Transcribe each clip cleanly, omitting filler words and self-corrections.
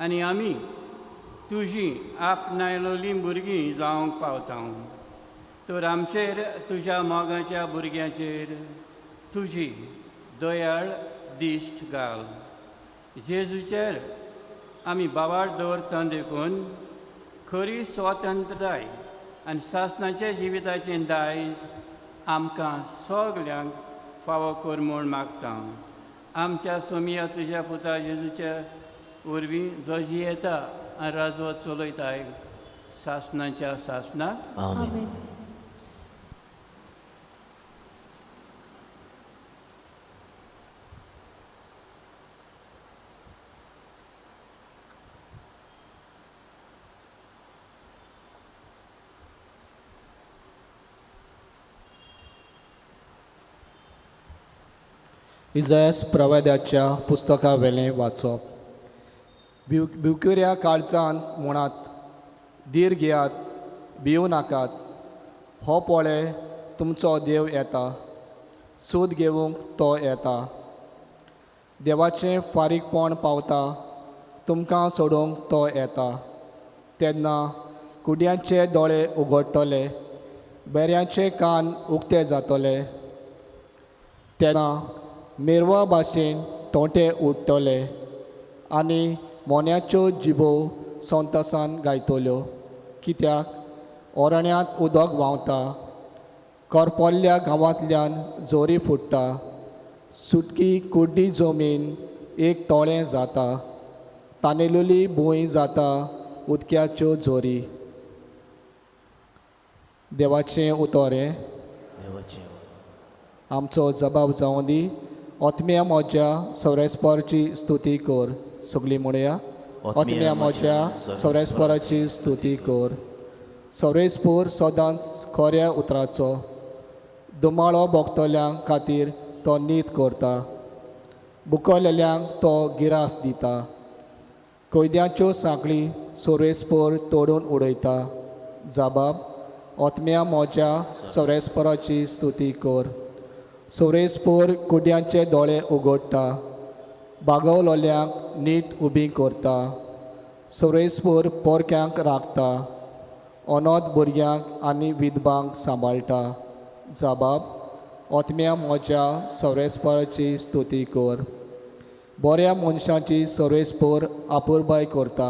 आनी आमी तुजी आपणायलोलीं भुरगीं जावंक पावता. तर आमचेर तुज्या मोगाच्या भुरग्यांचेर तुजी दयाळ दिश्ट घाल. जेजूचेर आमी बावार दवरता देखून खरी स्वतंत्रताय आनी सासणाच्या जिविताचें दायज आमकां सगल्यांक फावो कर म्हूण मागता. आमच्या सोमिया तुज्या पुता जेजूच्या वरवीं जो जियेता आनी राजवत चलयताय सासणाच्या सासणाक. आमेन. इजायस प्रवाद्याच्या पुस्तका वेलें वाचप. भिवकुऱ्या काळजान म्हणात, धीर घेयात, भिवू नाकात, हो पळय तुमचो देव येता, सूद घेवंक तो येता, देवाचें फारीकपण पावता, तुमकां सोडोवंक तो येता. तेन्ना कुड्यांचे दोळे उगडटले, बेऱ्यांचे कान उक्ते जातले, तेन्ना मेरवा भाशेन तोंटे उडटले आनी मोन्याच्यो जिबो संतोसान गायतल्यो. कित्याक ओरण्यांत उदक व्हांवता, करपल्ल्या गांवांतल्यान जोरी फुट्टा, सुटकी कुड्डी जमीन एक तोळें जाता, तानेलेली भूंय जाता उदक्याच्यो जोरी. देवाचें उतर हें. देवाचें आमचो जबाब जावं दी. ओतम्या म्हज्या सवरेस्पराची स्तुती कर. सगळीं म्हणया, ओतम्या म्हज्या सवरेस्पराची स्तुती कर. सवरेस्पोर सदांच खऱ्या उतराचो दुमाळो भोगतल्यां खातीर तो नीत करता, बुकलेल्यांक तो गिरास दिता, कैद्यांच्यो सांखळी सोरेस्पोर तोडून उडयता. जबाब ओतम्या म्हज्या सवरेस्पराची स्तुती कर. सोरेस्पोर कुड्यांचे दोळे उगडटा, बागवलोल्यांक नीट उबी करता, सोरेस्पोर पोरक्यांक राखता, अनोद भुरग्यांक आनी विधवांक सांबाळटा. जबाब ओतम्या म्हज्या सोरेस्पराची स्तुती कर. बऱ्या मनशांची सोरेस्पोर आपुरबाय करता,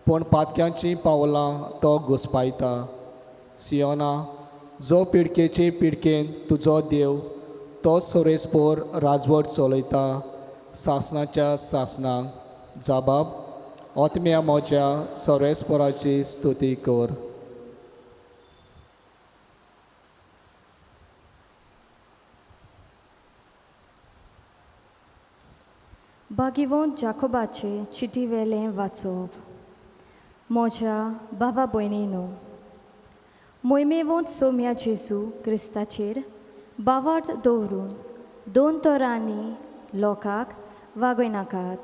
पूण पातक्यांचीं पावलां तो घुसपायता. सियोना, जो पिडकेचे पिडकेन तुजो देव, तो सोरेस्पोर राजवट चलयता सासणाच्या सासणाक. जबाब ओतम्या म्हज्या सोरेस्पोराची स्तुती कर. भागिवंत जाकोबाचे चिटी वेलें वाचप. म्हज्या भावा भयणीनो, मोहिमेवंत सोम्या जेजू क्रिस्ताचेर बावार्थ दवरून दोन तरांनी लोकांक वागयनाकात.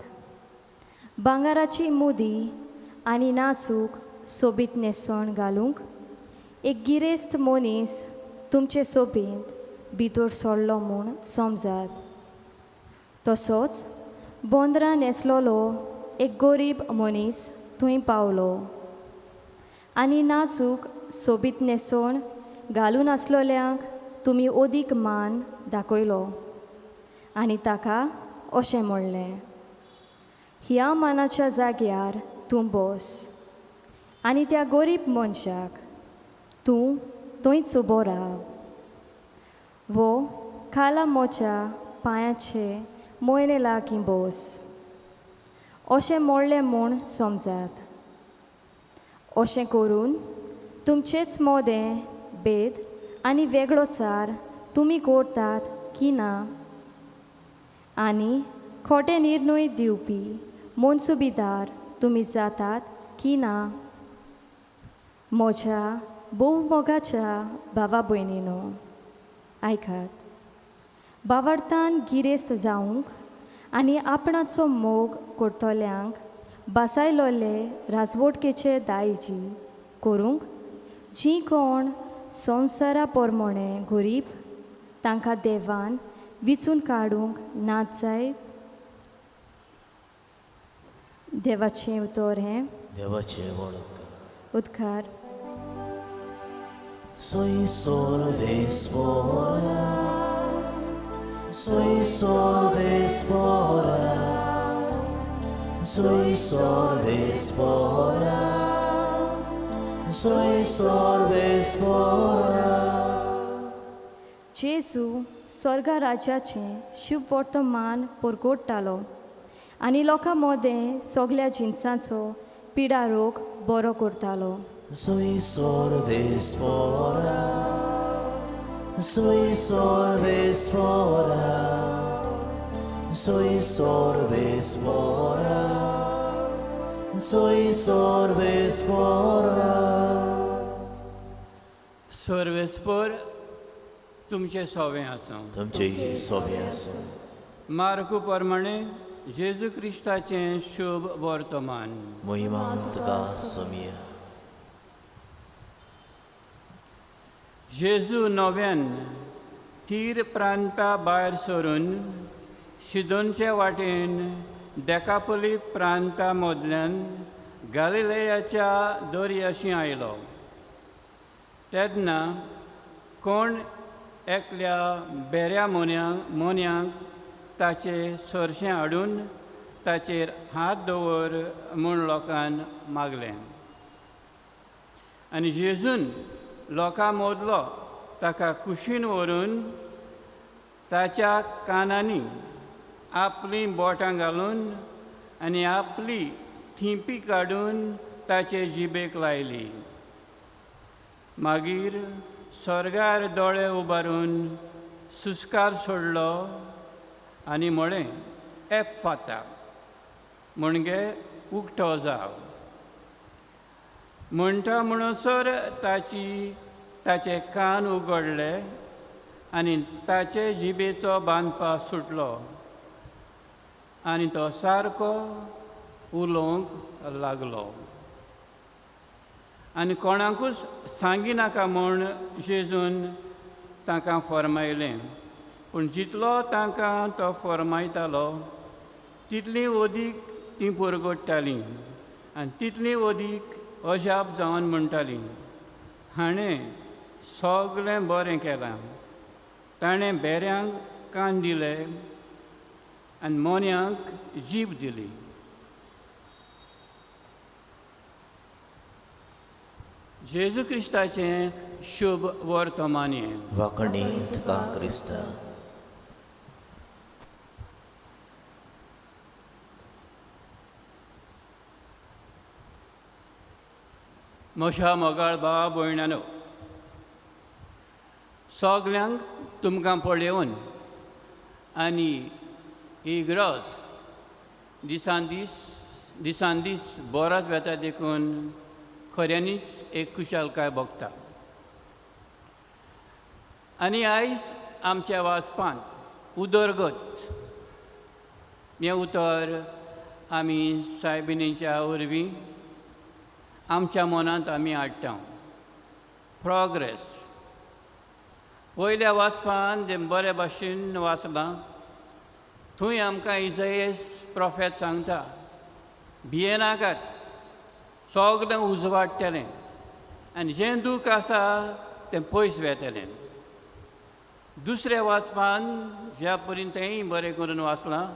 भांगराची मुदी आनी नासूक सोबीत न्हेसण घालूंक एक गिरेस्त मनीस तुमचे सोबींत भितर सरलो म्हूण समजात. तसोच बोंदरां न्हेसलोलो एक गरीब मनीस थंय पावलो आनी नाजूक सोबीत न्हेसण घालून आसलोल्यांक तुमी अदीक मान दाखयलो आनी ताका अशें म्हणलें, ह्या मानाच्या जाग्यार तूं बस आनी त्या गरीब मनशाक तूं थंयच उबो राव वो खाला म्हज्या पांयाचे मोयने लागीं बस अशें म्हणलें म्हूण समजात. अशें करून तुमचेच मोदें भेद आनी वेगळोचार तुमी करतात की ना आनी खोटे निर्णय दिवपी मनसुबीदार तुमी जातात की ना. म्हज्या भोव मोगाच्या भावा भयणीनो, आयकात. बावडतान गिरेस्त जावंक आनी आपणाचो मोग करतल्यांक बासायलोले राजवटकेचे दायजी करूंक जीं कोण संवसारा प्रमाणे गरीब तांकां देवान विचून काडूंक नात जायत. देवाचें उतर हें देवाचें व्हड उपकार. उद्गार. Soy solves fora, soy solves fora, soy solves fora, soy solves fora. जेजू स्वर्गा राज्याचें शुभ वर्तमान परगोडटालो आनी लोकां मदें सगल्या जिनसांचो पिडा रोग बरो करतालो. Soy solves fora, soy solves fora, soy solves fora, soy solves fora. सर्वेस्पर तुमचें सोवें आसूं. तुमचे सोबे आसूं. मार्कू प्रमाणे जेजू क्रिस्ताचें शुभ वर्तमान. महिमा तुका सोमिया. जेजू नव्यान तीर प्रांता भायर सरून सिदोनचे वाटेन देकापोली प्रांता मदल्यान गालिलेयाच्या दर्याशी आयलो. तेन्ना कोण एकल्या बेऱ्या मोन्यांक ताचे सरशें हाडून ताचेर हात दवर म्हूण लोकान मागलें. आनी जेजून लोकां मदलो ताका कुशीन व्हरून ताच्या कानांनी आपलीं बोटां घालून आनी आपली थिंपी काडून ताचे जिबेक लायली. मागीर स्वर्गार दोळे उबारून सुस्कार सोडलो आनी म्हळें, एफ फाता, म्हणजे उक्तो जाव. म्हणटा म्हणसर ताचे कान उगडले आनी ताचे जिबेचो बांदपा सुटलो आनी तो सारको उलोवंक लागलो. आनी कोणाकूच सांगिनाका म्हूण जेजून तांकां फर्मायलें. पूण जितलो तांकां तो फर्मायतालो तितली अदीक तीं परगट्टालीं आनी तितली अदीक अजाप जावन म्हणटालीं, हाणें सगळें बरें केलां. ताणें बेऱ्यांक कान दिले आनी मोन्यांक जीब दिली. जेजू क्रिस्ताचें शुभ वर्तमान हें. वाकणी तुका क्रिस्ता. म्हज्या मोगाळ भाव भयणानो, सगल्यांक तुमकां पळोवन आनी इग्रोस दिसान दीस दिसान दीस बरोच वेता देखून खऱ्यांनीच एक खुशालकाय भोगता. आनी आयज आमच्या वाचपांत उदरगत हें उतर आमी सायबिणीच्या वरवीं आमच्या मनांत आमी हाडटा. प्रोग्रेस पयल्या वाचपान जें बरे भाशेन वाचलां थंय आमकां इजयस प्रोफेत सांगता, भियेनाकात, सगळें उजवाडटलें आनी जें दूख आसा तें पयस वेतलें. दुसऱ्या वाचपान ज्या परीन तेंय बरें करून वाचलां,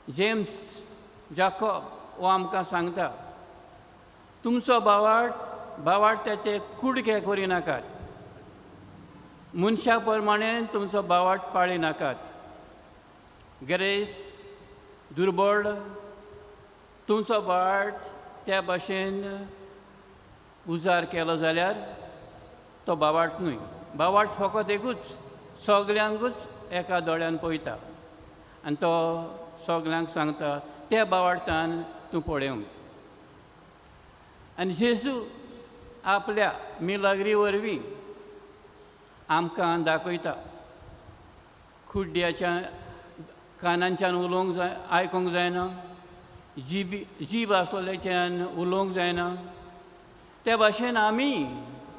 जेम्स जाकोब हो आमकां सांगता, तुमचो बावाट त्याचे कुडके करिनाकात, मनशा प्रमाणे तुमचो बावाट पाळी नाकात. गिरेस्त दुर्बळ तुमचो बाट त्या भाशेन उजार केलो जाल्यार तो बावाट न्हय. बावाट फकत एकूच, सगल्यांकूच एका दोळ्यान पळयता आनी तो सगल्यांक सांगता त्या बावाटान तूं पळोवंक. आनी जेजू आपल्या मिलाग्री वरवीं आमकां दाखयता, खुड्ड्याच्या कानांच्यान उलोवंक जाय, आयकूंक जायना, जीब आसलेल्याच्यान उलोवंक जायना. त्या भाशेन आमी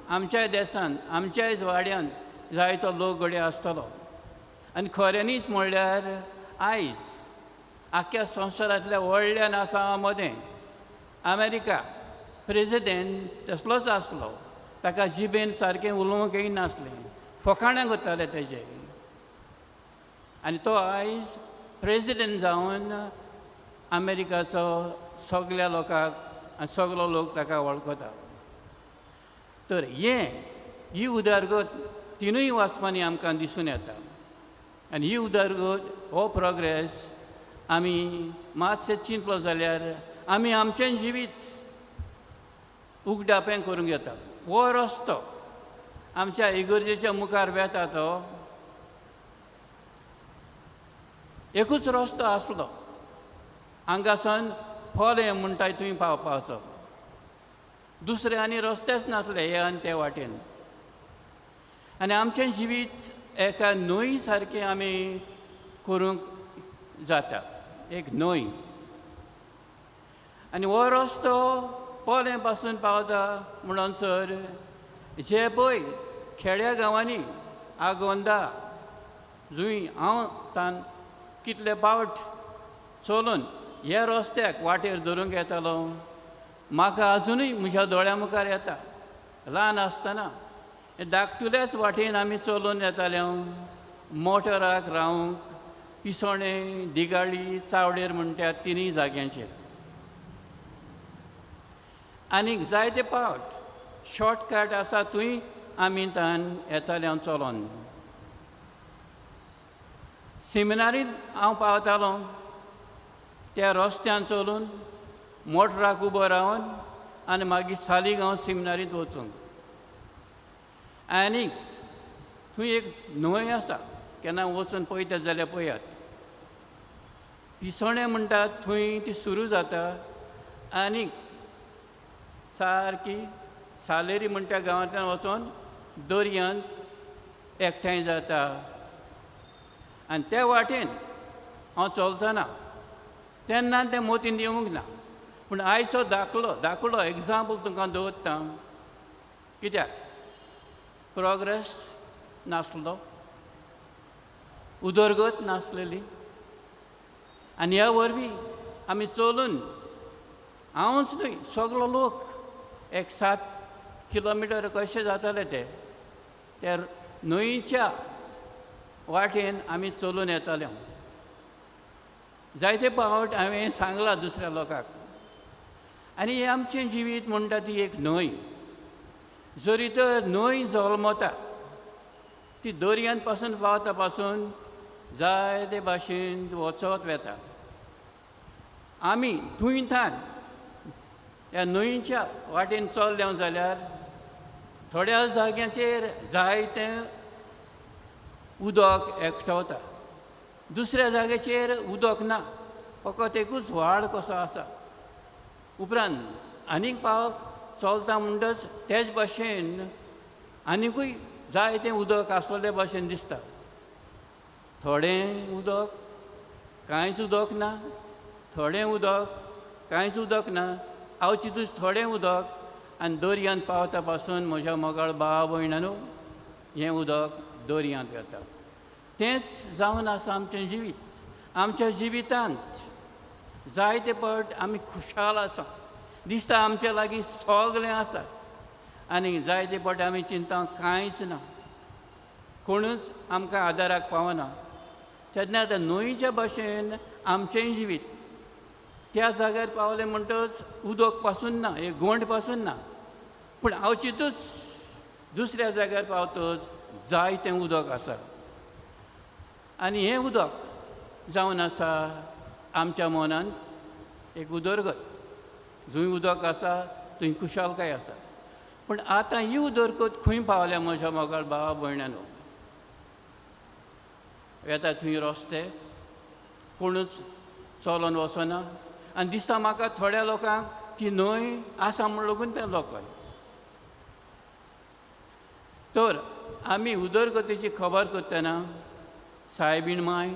आमच्याय देसान आमच्याय वाड्यान जायतो लोक घडये आसतलो. आनी खऱ्यांनीच म्हणल्यार आयज आख्ख्या संवसारांतल्या व्हडल्या नासां मदें अमेरिका प्रेजिडेंट तसलोच आसलो. ताका जिबेन सारकें उलोवंक येयनासलें, फकाणां करताले तेजे. आनी तो आयज प्रेजिडेंट जावन अमेरिकाचो सगल्या लोकांक आनी सगलो लोक ताका वळखता. तर हें ही उदरगत तिनूय वाचपांनी आमकां दिसून येता. आनी ही उदरगत हो प्रोग्रेस आमी मातशें चिंतलो जाल्यार आमी आमचें जिवीत उगडापें करूंक येता. हो रस्तो आमच्या इगर्जेच्या मुखार वेता तो एकूच रस्तो आसलो. हांगासान फोलें म्हणटाय थंय पावपाचो, दुसरे आनी रस्तेच नासले हे आनी ते वाटेन. आनी आमचें जिवीत एका न्हंय सारकें आमी करूंक जाता, एक न्हंय. आनी हो रस्तो पोलें पासून पावता म्हणून सर जे पळय खेड्या गांवांनी आगोंदा जुंय हांव तान कितले पावट चलून ह्या रस्त्याक वाटेर धरूंक येतालो. म्हाका आजुनूय म्हज्या दोळ्या मुखार येता, ल्हान आसतना धाकटुल्याच वाटेन आमी चलून येताले. मोटराक रावंक पिसोणें दिगाळी चावडेर म्हणटा तिनूय जाग्यांचेर. आनीक जायते पावट शॉर्टकट आसा थंय आमी तान येताले हांव चलोन. सेमिनारींत हांव पावतालो त्या रस्त्यान चलून मोटराक उबो रावन आनी मागीर सालिगांव सेमिनारींत वचूंक. आनी थंय एक न्हंय आसा, केन्ना वचून पळयता जाल्यार पळयात, पिसोणें म्हणटा थंय ती सुरू जाता आनी सारकी सालेरी म्हणटा गांवांतल्यान वचोन दर्यांत एकठांय जाता. आनी त्या वाटेन हांव चलतना तेन्ना तें मोतीन येवंक ना, पूण आयचो दाखलो दाखलो एग्जाम्पल तुमकां दवरता. कित्याक प्रोग्रेस नासलो, उदरगत नासलेली. आनी ह्या वरवीं आमी चलून हांवूच न्हय सगलो लोक एक 7 किलोमिटर कशें जाताले ते त्या न्हंयच्या वाटेन आमी चलून येताले. जायते पावट हांवें सांगलां दुसऱ्या लोकांक. आनी हें आमचें जिवीत म्हणटा ती एक न्हंय. जरी तर न्हंय जल्मता ती दर्यांत पासून पावता पासून जायते भाशेन वचत वेता. आमी थंय थान ह्या न्हंयच्या वाटेन चल्ले जाल्यार थोड्या जाग्यांचेर जायतें उदक एकठावता, दुसऱ्या जाग्याचेर उदक ना, फकत एकूच व्हाळ कसो आसा. उपरांत आनीक पाव चलता म्हणटच तेच भाशेन आनिकूय जायतें उदक आसलेले भाशेन दिसता. थोडें उदक कांयच उदक ना, थोडें उदक कांयच उदक ना, आवचितूच थोडें उदक. आनी दर्यांत पावता पासून म्हज्या मोगाळ भाव भयणांनो हें उदक दर्यांत वता. तेंच जावन आसा आमचें जिवीत. आमच्या जिवितांत जायते पट आमी खुशाल आसा, दिसता आमच्या लागीं सगळें आसा. आनी जायते पट आमी चिंता कांयच ना, कोणूच आमकां आदाराक पावना. तेन्ना आतां न्हंयच्या भाशेन आमचेंय जिवीत त्या जाग्यार पावलें म्हणटच उदक पासून ना, एक गोंड पासून ना, पूण आवचितूच दुसऱ्या जाग्यार पावतच जायतें उदक आसा. आनी हें उदक जावन आसा आमच्या मनांत एक उदरगत. जंय उदक आसा थंय खुशालकाय आसा. पूण आतां ही उदरगत खंय पावल्या म्हज्या मोगाळ भावा भयणांनो? येता थंय रस्ते कोणूच चलोन वचना. आनी दिसता म्हाका थोड्या लोकांक ती न्हंय आसा म्हूण लागून ते लोकांक. तर आमी उदरगतीची खबर करतना सायबीण माय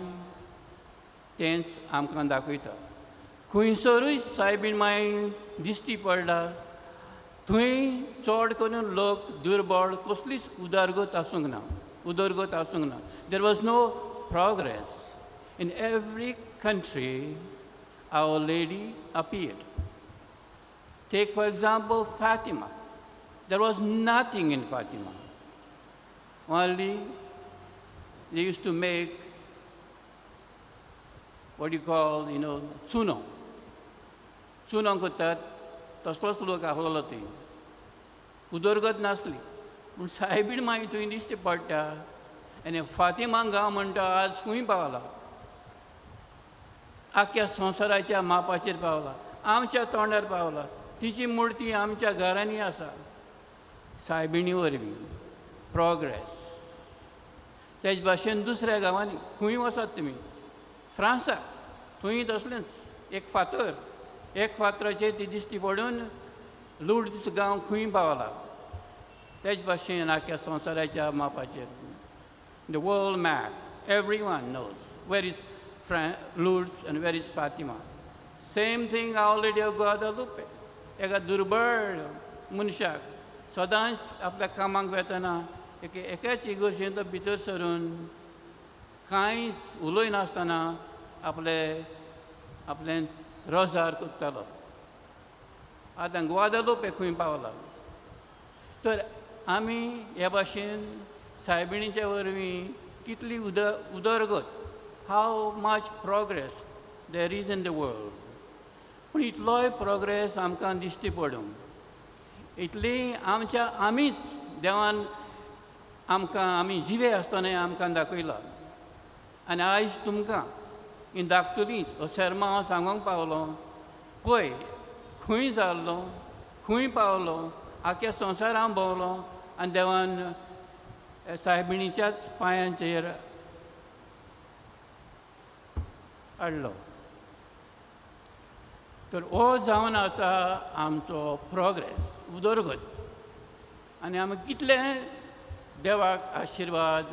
तेंच आमकां दाखयता. खंयसरूय सायबीण माय दिश्टी पडला थंय चड करून लोक दुर्बळ, कसलीच उदरगत आसूंक ना, उदरगत आसूंक ना. There was no progress in every country, Our Lady appeared. Take, for example, Fatima. There was nothing in Fatima. Only they used to make what you call, you know, चुनो. चुनो करतात तसलोच लोक आसलेलो थंय. उदरगत नासली पूण सायबीण मागीर थंय दिश्टी पडटा आनी फातिमा गांव म्हणटा आज खंय पावला, आख्या संवसाराच्या मापाचेर पावला, आमच्या तोंडार पावला. तिची मुर्ती आमच्या घरांनी आसा सायबिणी वरवीं. प्रोग्रेस. तेच भाशेन दुसऱ्या गांवांनी खंय वचात तुमी, फ्रांसाक थंय तसलेंच एक फातर, एक फातराचेर ती दिश्टी पडून लुर्ड्स गांव खंय पावला. तेच भाशेन आख्या संवसाराच्या मापाचेर. The world map, everyone knows where is Lourdes and where is Fatima. Same thing Our Lady of Guadalupe. एका दुर्बळ मनशाक सदांच आपल्या कामाक वेतना एकाच इगर्जेंत तो भितर सरून कांयच उलयनासतना आपले आपलें रोजार करतालो. आतां ग्वादालुपे खंय पावला. तर आमी ह्या भाशेन सायबिणीच्या वरवीं कितली उदरगत, how much progress there is in the world. पूण इतलोय प्रोग्रेस आमकां दिश्टी पडूंक, इतली आमच्या आमीच देवान आमकां आमी जिवे आसतनाय आमकां दाखयला. आनी आयज तुमकां ही दाखतलीच हो शेर्मांव हांव सांगूंक पावलो. पळय खंय जाल्लो, खंय पावलो, आख्या संवसारांत भोंवलो आनी देवान सायबिणीच्याच पांयांचेर हाडलो. तर हो जावन आसा आमचो प्रोग्रेस, उदरगत. आनी आमी कितले देवाक आशिर्वाद,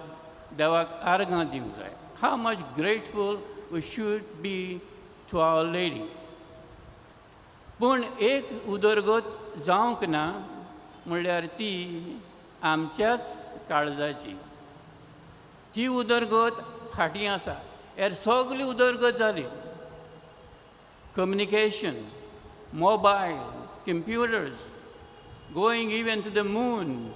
देवाक आर्गां दिवंक जाय. How much grateful we should be to Our Lady. पूण एक उदरगत जावंक ना म्हणल्यार ती आमच्याच काळजाची. ती उदरगत फाटीं आसा. हेर सगळी उदरगत जाली. Communication, mobile, computers, going even to the moon,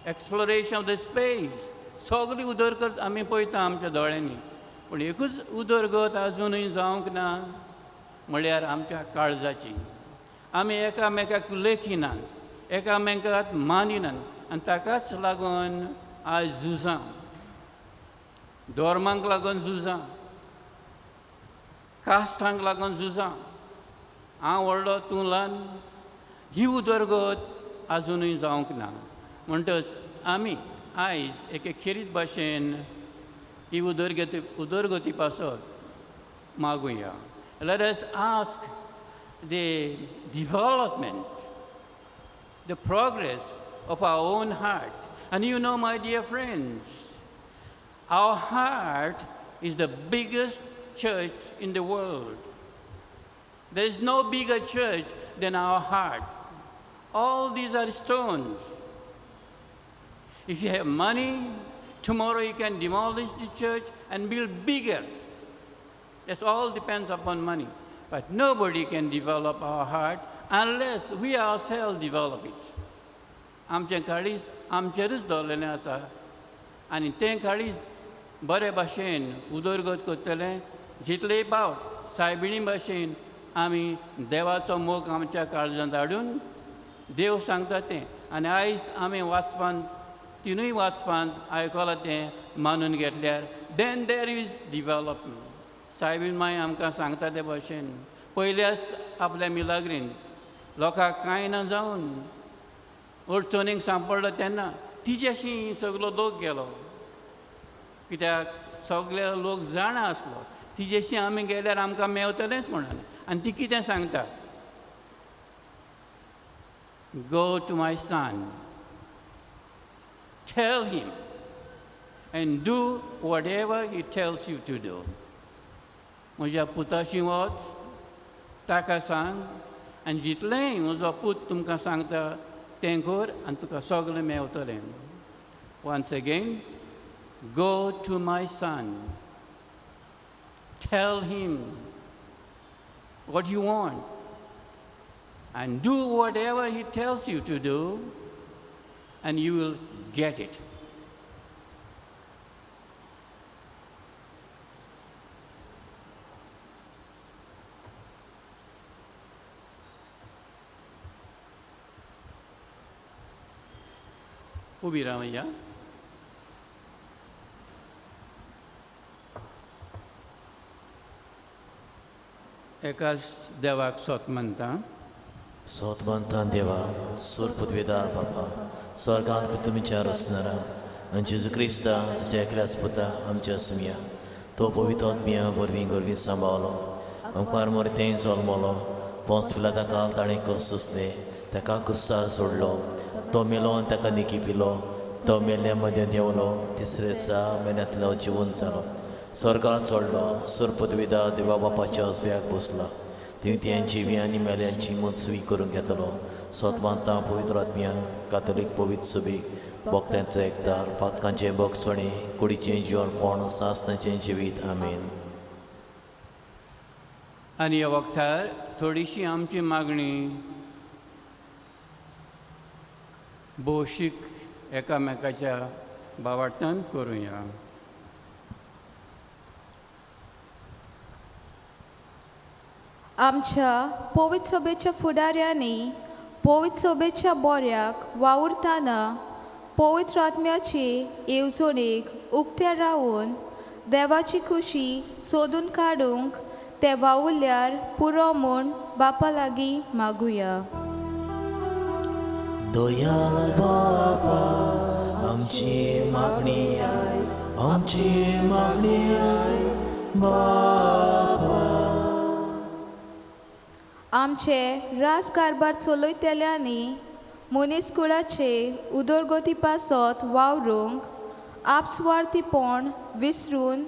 exploration of the space, सगळी उदरगत आमी पळयता आमच्या दोळ्यांनी. पूण एकूच उदरगत आजुनूय जावंक ना म्हळ्यार आमच्या काळजाची. आमी एकामेकाक लेखिनात, एकामेकाक मानिनात आनी ताकाच लागून आयज झुजां, धर्मांक लागून झुजां, कास्तांक लागून झुजां, हांव व्हडलो तूं ल्हान, ही उदरगत आजुनूय जावंक ना. म्हणटच आमी आयज एके खेरीत भाशेन ही उदरगती पासत मागुया. Let us ask the development, the progress of our own heart. And you know, my dear friends, our heart is the biggest church in the world. There is no bigger church than our heart. All these are stones. If you have money, tomorrow you can demolish the church and build bigger. That all depends upon money. But nobody can develop our heart unless we ourselves develop it. आमचें काळीज आमचेरूच दवरलेलें आसा आनी तें काळीज बरे भाशेन उदरगत करतलें जितलेय पावट सायबिणी भाशेन आमी देवाचो मोग आमच्या काळजांत हाडून देव सांगता तें. आनी आयज आमी वाचपांत, तिनूय वाचपांत आयकलां तें मानून घेतल्यार then there is development. सायबीण माय आमकां सांगता ते भाशेन पयल्याच आपल्या मिलाग्रीन लोकांक कांय ना जावन अडचणीक सांपडलो तेन्ना तिच्याशी सगलो लोक गेलो. कित्याक सगळे लोक जाणा आसलो तिजेशी आमी गेल्यार आमकां मेवतलेंच म्हणून. आनी ती कितें सांगता, Go to my son, tell him and do whatever he tells you to do. म्हज्या पुताशी वच, ताका सांग आनी जितलेंय म्हजो पूत तुमकां सांगता तें कर आनी तुका सगळें मेवतलें. Once again, go to my son, Tell him what you want and do whatever he tells you to do and you will get it. उबी रावया. एकाच देवाक सोत मानता. सोत मानता देवा, सूर पृथ्वीदार बापा, स्वर्गांत तुमच्या रचणारा आनी जेजू क्रिस्ता तुज्या एकल्याच पुता आमच्या सुमया, तो पवित्र आत्म्या वरवीं गोरवीं सांबाळलो, आमकां मरतें जल्मलो, पोंस फिलाता काल ताणें कस सोंसलें, ताका क्रुसार सोडलो, तो मेलो आनी ताका निकी पिलो, तो मेल्ल्या मदें देंवलो, तिसरे दिसा म्हयन्यांतलो जिवन जालो, स्वर्गार चडलो, सूर पृथ्वीदार देवा बापाच्या उजव्याक बसला, थंय तें जिवी आनी मेल्यांची मनसुवी करूंक घेतलो. सोत मानता पवित्र आत्म्या, कातोलीक पवित्र सुबीक, भक्तांचो एकदार, पातकांचें भोगसणें, कुडीचें जिवनपण, सासणाचें जिवीत. आमेन. आनी ह्या वखदार थोडीशी आमची मागणी भौशीक एकामेकाच्या भावार्थान करुया. आमच्या पवित्र सभेच्या फुडाऱ्यांनी पवित्र सभेच्या बोऱ्याक वावुरतना पवित्र आत्म्याचे येवजणेक उक्ते रावन देवाची खुशी सोदून काडूंक ते वावुरल्यार पुरो म्हूण बापा लागीं मागुया. दयाल बापा, आमची मागणी आमची मागणी बापा. आमचे राज कारभार चलयतल्यांनी मनीस कुळाचे उदरगती पासत वावरूंक आपस्वार्थीपण विसरून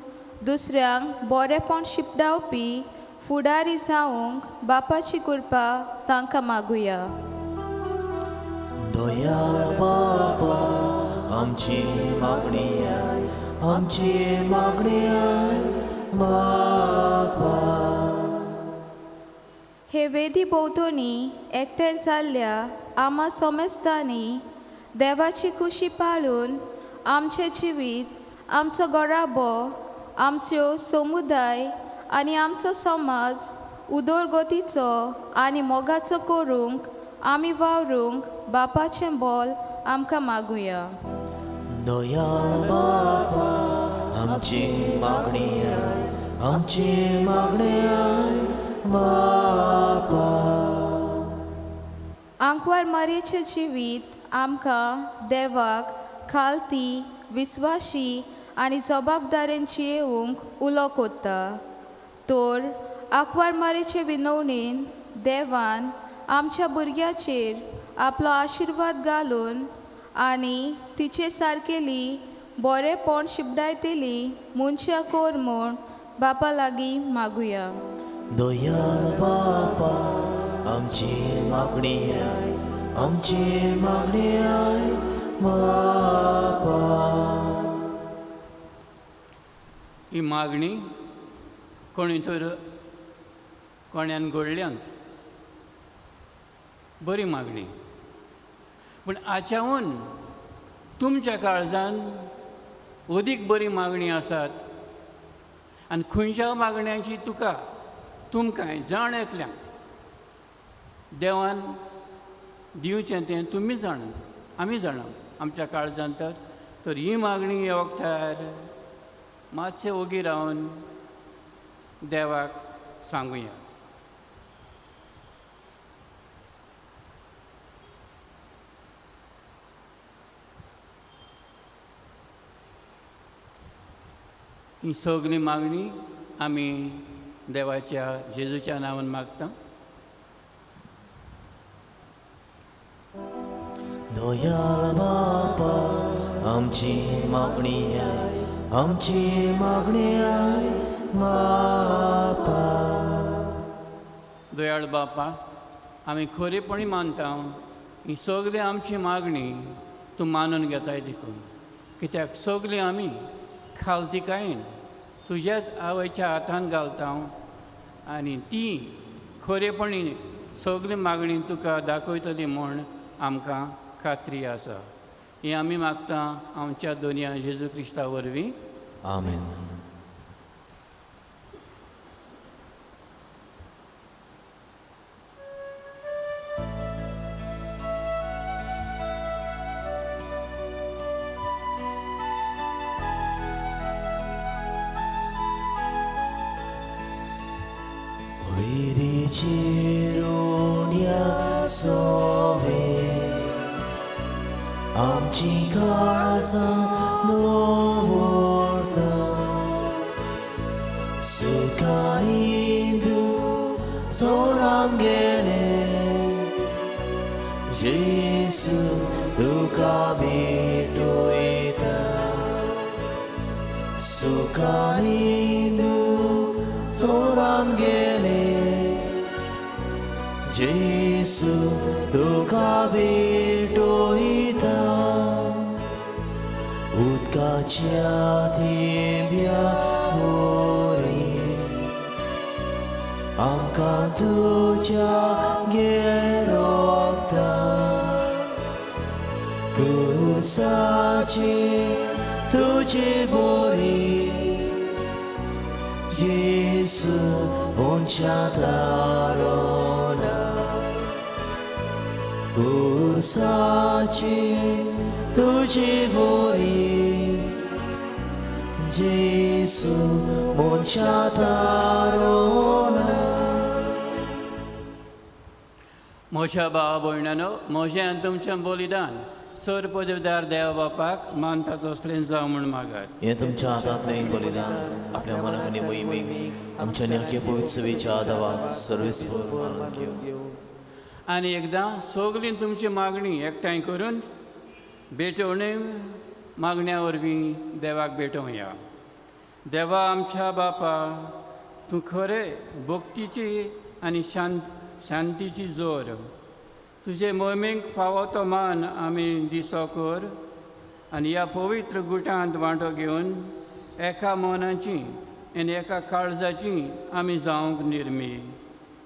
दुसऱ्यांक बरेपण शिपडावपी फुडारी जावंक बापाची कृपा तांकां मागुया. दयाल बापा, आमची मागणी आमची मागणी बापा. हे वेदी भोंवतणी एकठांय जाल्ल्या आमा समेस्तांनी देवाची खुशी पाळून आमचें जिवीत, आमचो घराबो, आमच्यो समुदाय आनी आमचो समाज उदरगतीचो आनी मोगाचो करूंक आमी वावरूंक बापाचें बोल आमकां मागुया. दयाल बापा, आमची मागणी आमची मागणी बापा. आंकवार मारयेचें जिवीत आमकां देवाक खालती, विस्वाशी आनी जबाबदारेन जियेवंक उलो कोत्ता. तर आंकवार मारयेचे विनवणेन देवान आमच्या भुरग्याचेर आपलो आशिर्वाद घालून आनी तिचे सारकेली बरेपण शिपडायतली मनशां कर म्हूण बापा लागीं मागुया. दयाल बापा, आमची मागणी आमची मागणी बापा. ही मागणी कोणी तर कोण्यान घडल्यांत बरी मागणी, पूण आच्याहून तुमच्या काळजान अदीक बरी मागणी आसात आनी खंयच्या मागण्यांची तुका तुमकां जाण एकल्यांक देवान दिवचें तें तुमी जाणा, आमी जाणा आमच्या काळजान. तर ही मागणी ह्या वखदार मातशें ओगी रावन देवाक सांगुया. ही सगळी मागणी आमी देवाच्या जेजूच्या नांवान मागता. दयाल बापा, आमची मागणी आमची मागणी बापा. दयाळ बापा, आमी खरेपणी मानता ही सगळी आमची मागणी तूं मानून घेताय देखून, कित्याक सगळी आमी खालतिकायेन तुज्याच आवयच्या हातान घालता आनी ती खरेपणी सगळी मागणी तुका दाखयतली म्हूण आमकां खात्री आसा. हें आमी मागता आमच्या दोनया जेजू क्रिस्ता वरवीं. आमेन. आमची काळजां दवरता सुखांनी तूं सोड आमगेलें जेजू तुका भेटयता सुखांनी तूं सोड आमगेलें जेजू तुका भेटयता. उदकाच्या थेंब्या वरी आमकां तुज्या गेरोता कुर्साची तुजी बरी जेजू मनशा तारोना कुर्साची तुजी बरी जेजू मनशा तारोना. म्हज्या भावा भयणानो, म्हजें आनी तुमचें बलिदान सर पदवीदार देव बापाक मानता तसलें जावं म्हूण मागात. हें तुमच्या हातांतलें बलिदान आपल्या मनाक आनी मोहिमेक आमच्या न्याय पवित्र सेवेच्या आदावाक सर्वेस्पर मानून घेवं. आनी एकदां सगळीं तुमची मागणी एकठांय करून भेटवणे मागण्या वरवीं देवाक भेटोवया. देवा आमच्या बापा, तूं खरें भक्तीची आनी शांतीची जोर, तुजे मोहिमेक फावो तो मान आमी दिसो कर आनी ह्या पवित्र गुटांत वांटो घेवन एका मनाची आनी एका काळजाची आमी जावंक निर्मी.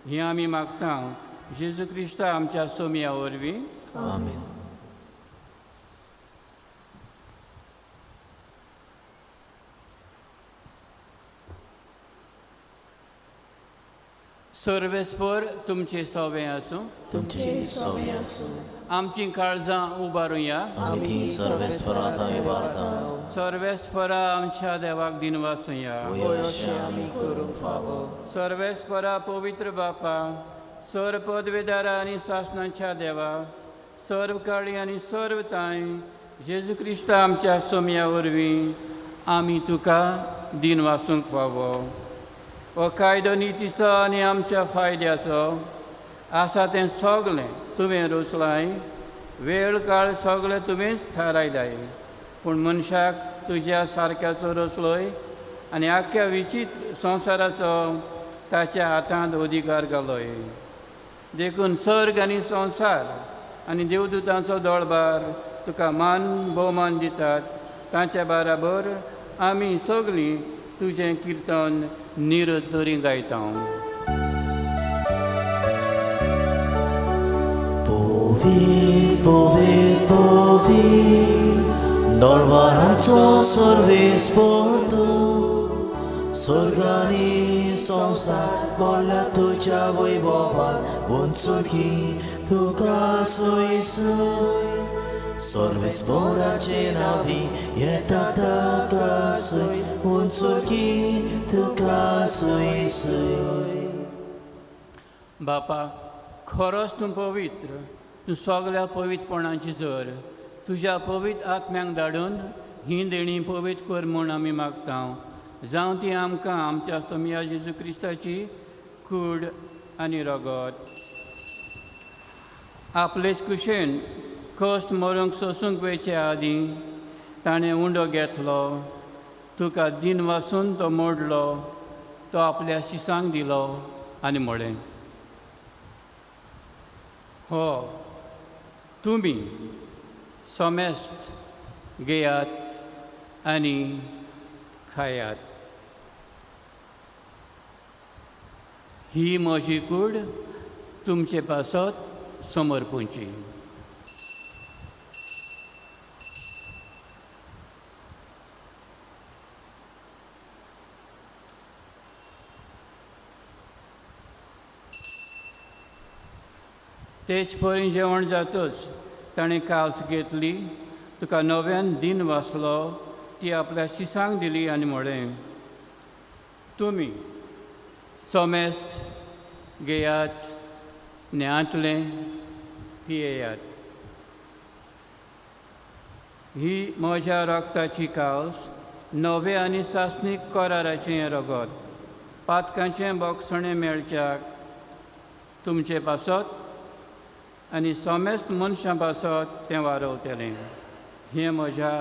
हें आमी मागता जेजू क्रिस्ता आमच्या सोमया वरवीं. आमेन. सर्वेस्पर तुमचे सोवे आसूं. तुमचे सोवे आसूं. आमची काळजां उबारुया. आमी ती सर्वेस्परा उबारता. सर्वेस्परा आमच्या देवाक दिनवासुया. आमी करूंक फावो. सर्वेस्परा पवित्र बापा, सर्व पदवेदारा आनी सासणाच्या देवा, सर्व काळी आनी सर्व तांय जेजू क्रिस्ता आमच्या सोमया वरवीं आमी तुका दिनवासूंक फावो. हो कायदो नितीचो आनी आमच्या फायद्याचो आसा तें सगळें तुवें रचलाय, वेळ काळ सगळें तुवेंच थारायलाय, पूण मनशाक तुज्या सारक्याचो रचलोय आनी आख्ख्या विचित्र संवसाराचो ताच्या हातांत अधिकार घालोय. देखून सर्ग आनी संवसार आनी देवदूतांचो दळबार तुका मान भोवमान दितात. तांच्या बराबर आमी सगळीं तुजें किर्तन निरंतरी गायता. पवित्र पवित्र पवित्र दरबारांचो सर्वेस्पर तूं, स्वर्गानी संवसार भरला तुज्या वैभवान, वंचुकी तुका सोयसोय. सर्वेस्पराचे नांवी येता ताका सोय, वंचुकी तुका सोयसोय. बापा, खरोच तूं पवित्र, तूं सगळ्या पवित्रपणाची जर, तुज्या पवित्र आत्म्यांक धाडून ही देणी पवित्र कर म्हूण आमी मागता. जावं ती आमकां आमच्या सोमया जेजू क्रिस्ताची कूड आनी रगत. आपलेच कुशेन कश्ट मरूंक सोसूंक वयचे आदीं ताणें उंडो घेतलो, तुका दिन वासून तो मोडलो, तो आपल्या शिसांक दिलो आनी म्हळें, हो तुमी समेस्त घेयात आनी खायात. ही म्हजी कूड तुमचे पासत समर्पूंची. तेच परी जेवण जातच ताणें काल्स घेतली, तुका नव्यान दिन वाचलो, ती आपल्या शिसांक दिली आनी म्हळें, तुमी समेस्त घेयात, न्यांतलें पियेयात. ही म्हज्या रक्ताची काल्स, नवे आनी सासणीक कराराचें रगत, पातकांचें बोगसणें मेळच्याक तुमचे पासत आनी समेस्त मनशां पासत तें वारवतलें. हें म्हज्या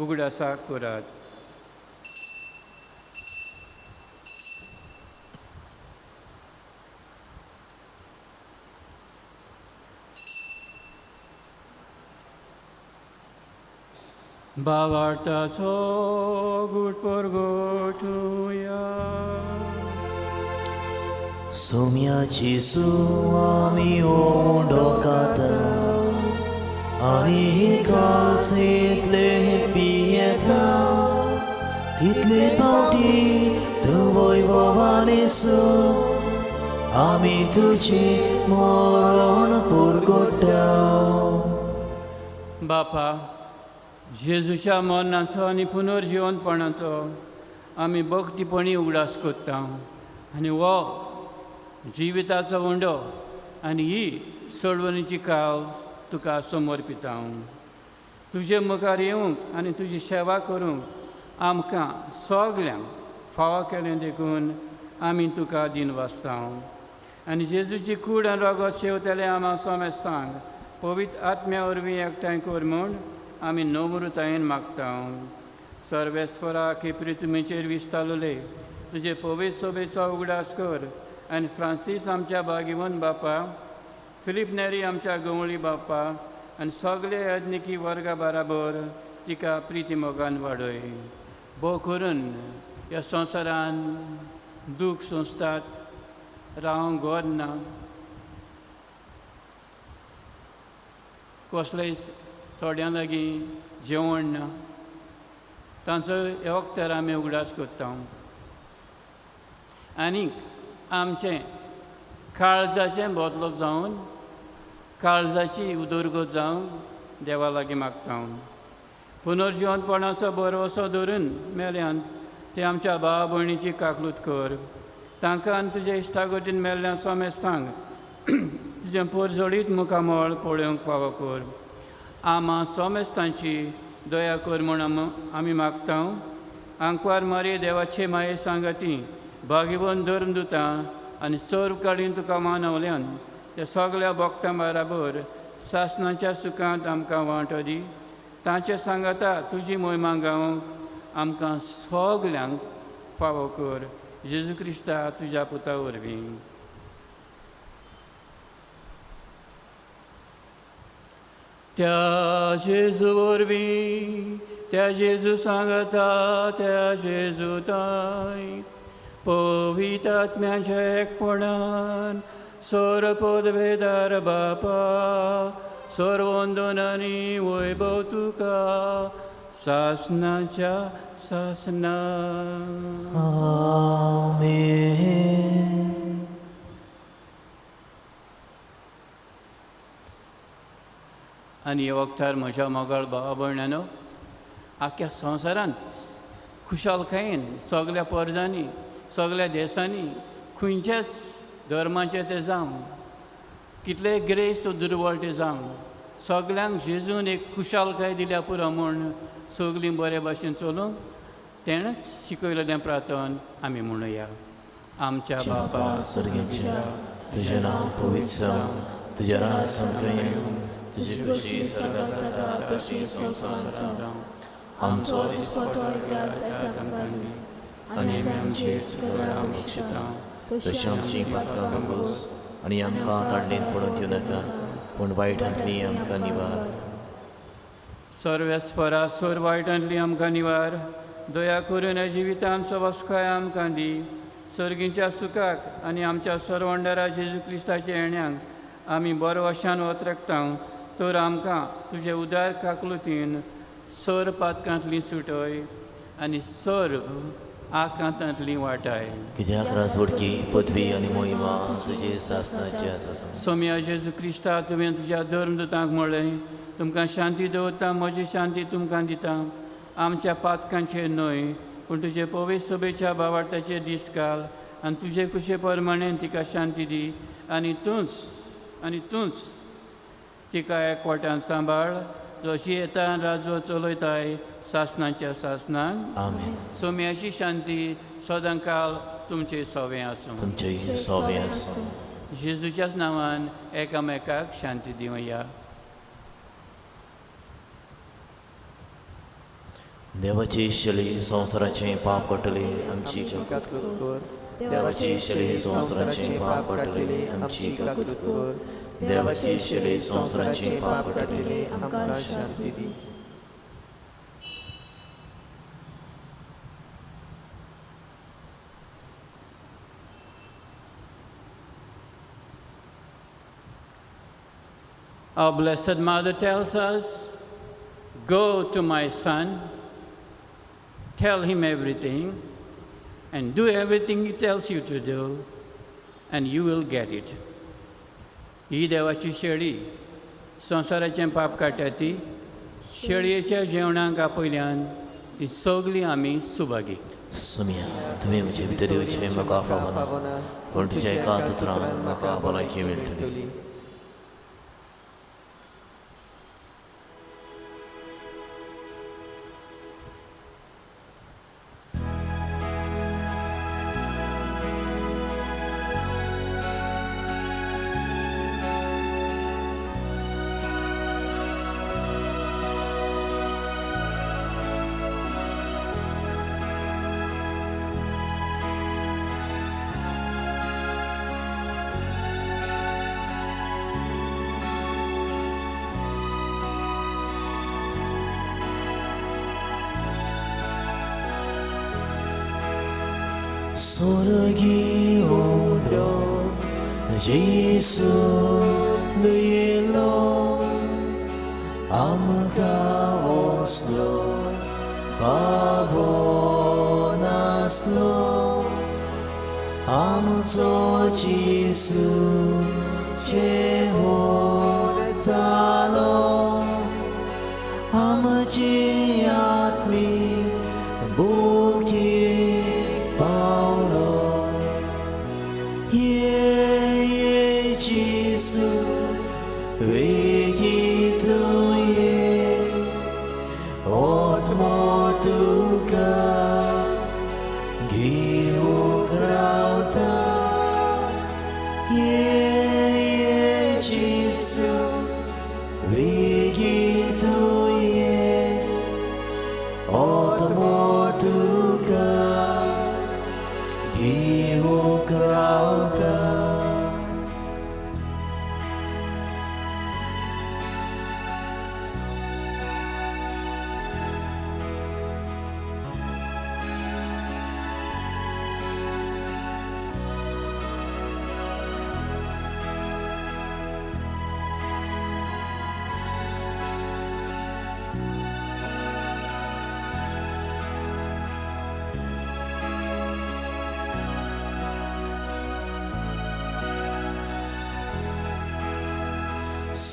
उगडासाक करात. भावार्थाचो गूट परगटुया. सोम्याची आमी उंडो खाता आनी कालचेंतले पियेता तितले पावटी तूं वैभवानेसो आमी तुजें मरण पुरगोटा. बापा, जेजूच्या मरणाचो आनी पुनर्जिवनपणाचो आमी भक्तीपणी उगडास करता आनी हो जिविताचो उंडो आनी ही सोडवणीची काल तुका समर्पिता. तुजे मुखार येवंक आनी तुजी सेवा करूंक आमकां सगल्यांक फावो केलें देखून आमी तुका दिन वाचता. आनी जेजूची कूड आनी रगत शेवतले आमा समेस्तांक पवित्र आत्म्या वरवीं एकठांय कर म्हूण आमी नम्रतायेन मागता. सर्वेस्पराक हे पृथ्वीचेर विस्तारले तुजे पवित्र सोबेचो उगडास कर आनी फ्रांसीस आमच्या भागिवन बापा, फिलीप नेरी आमच्या गवळी बापा आनी सगळे याज्ञिकी वर्गा बराबर तिका प्रिती मोगान वाडय. भोव करून ह्या संवसारान दूख सोंसतात, रावंक घर ना, कसलेय थोड्यां लागीं जेवण ना, तांचो ह्या वखदार आमी उगडास करता. आनीक आमचें काळजाचें बदलप जावन काळजाची उदरगत जावन देवा लागीं मागता. पुनर्जिवनपणाचो भरवसो धरून मेल्यान ते आमच्या भाव भयणीची काकलूत कर. तांकां आनी तुज्या इश्टागतीन मेल्ल्या समेस्तांक तुजें पोरजोळीत मुखामळ पळोवंक फावो कर. आमा समेस्तांची दया कर म्हूण आमी मागता. आंकवार मारी देवाचे माये सांगाती भागिवन धर्म दिता आनी सर्व काडीन तुका मानवल्यान त्या सगळ्या भक्तां बराबर सासणाच्या सुखांत आमकां वांटो दी. तांचे सांगाता तुजी मोहिमा गावंक आमकां सगल्यांक फावो कर. जेजू क्रिस्ता तुज्या पुता वरवीं. त्या जेजू वरवीं, त्या जेजू सांगाता, त्या जेजू ताय पवित्र आत्म्याच्या एकपणान सोर पदवेदार बापा सर्वंदनानी वैभव तुका सासनाच्या सासना. आमेन. आनी ह्या वखदार म्हज्या मोगाळ भावा भयणानो, आख्या संवसारांत खुशालकायेन सगल्या परजांनी, सगल्या देसांनी, खंयच्याच धर्माचे ते जावं, कितले ग्रेस्त दुर्बळ ते जावं, सगल्यांक जेजून एक खुशालकाय दिल्या पुरो म्हूण सगलीं बरे भाशेन चलूंक तेणेच शिकयलें प्रार्थन आमी म्हणुया. आमच्या बापा सर्गेच्या, तुजें नांव पवित्र जावं, तुजें राज आमकां येवं, तुजी खुशी स्वर्गांत जाता तशी संवसारांत जावं. आमचो दिसपटो ग्रास आयज आमकां दी आनी आमी आमचे चुकल्यार बक्षिता तशी आमची पातकां बगोस आनी आमकां ताडणेंत पडूंक दिवं नाका, पूण वायटांतली आमकां निवार. सर्वेस्परा सोर वायटांतली आमकां निवार. दया करून ह्या जिवितांत सवस्काय आमकां दी. सर्गीच्या सुखाक आनी आमच्या सर्वंडरा जेजू क्रिस्ताच्या येण्याक आमी बरो वशान वतरकता तर आमकां तुजे उदार काकलुतीन सर पातकांतली सुटय आनी सर्व आकांतांतली वाटाय. कित्याक राजवडकी पदवी आनी मोहिमा तुजे सासनाची आसा. सोम्या जेजू क्रिस्ता, तुवें तुज्या धर्मदूतांक म्हळें, तुमकां शांती दवरता, म्हजी शांती तुमकां दिता. आमच्या पातकांचेर न्हय पूण तुजे पवित्र सभेच्या भावार्थाचेर दिश्ट घाल आनी तुजे कुशे प्रमाणे तिका शांती दी आनी तूंच तिका एकवटान सांबाळ, जशी येता राजवट चलयताय सासनाच्या सासनान. आमेन. सोम्याची शांती सदांकाल तुमचे सोवें आसूं. तुमचे सोवें आसूं. जेजूच्याच नांवान एकामेकाक शांती दिवया. देवाची शली संवसाराचें पाप काडटली आमची काकूत कर. देवाची शली संवसाराचें पाप काडटली आमची काकूत कर. देवाची शली संवसाराचें पाप काडटली आमकां शांती दी. Our Blessed Mother tells us, go to my son, tell him everything, and do everything he tells you to do, and you will get it. ही देवाची शेळी संवसाराचें पाप काडटा ती शेळयेच्या जेवणाक आपयल्यान ती सगळीं आमी सुभागी. सोम्या, तुवें म्हजे भितर येवचें म्हाका फावना, पूण तुज्या एका उतरान म्हाका भलायकी मेळटली. Sorgi undo Jesu nilo amka oslo favonaslo amco Jesu chevodzalo amci atmi buki Paulo. Ye Jesu vegituye otmotuka givukrauta. Ye Jesu vegituye otmotuka givukrauta.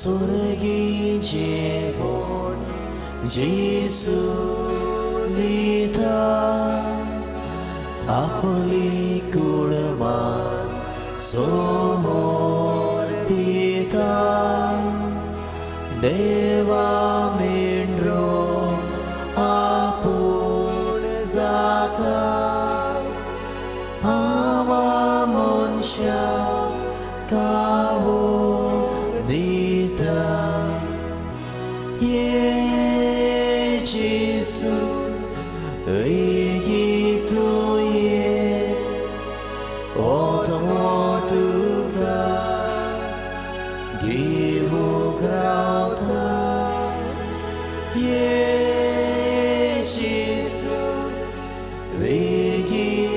Sorgi jevon Jesu dita apli kudma somor dita deva mendro apun zata ama mansha kavu dita. Ye Jesu vegituye otmotuka givukrauta. Ye Jesu vegituye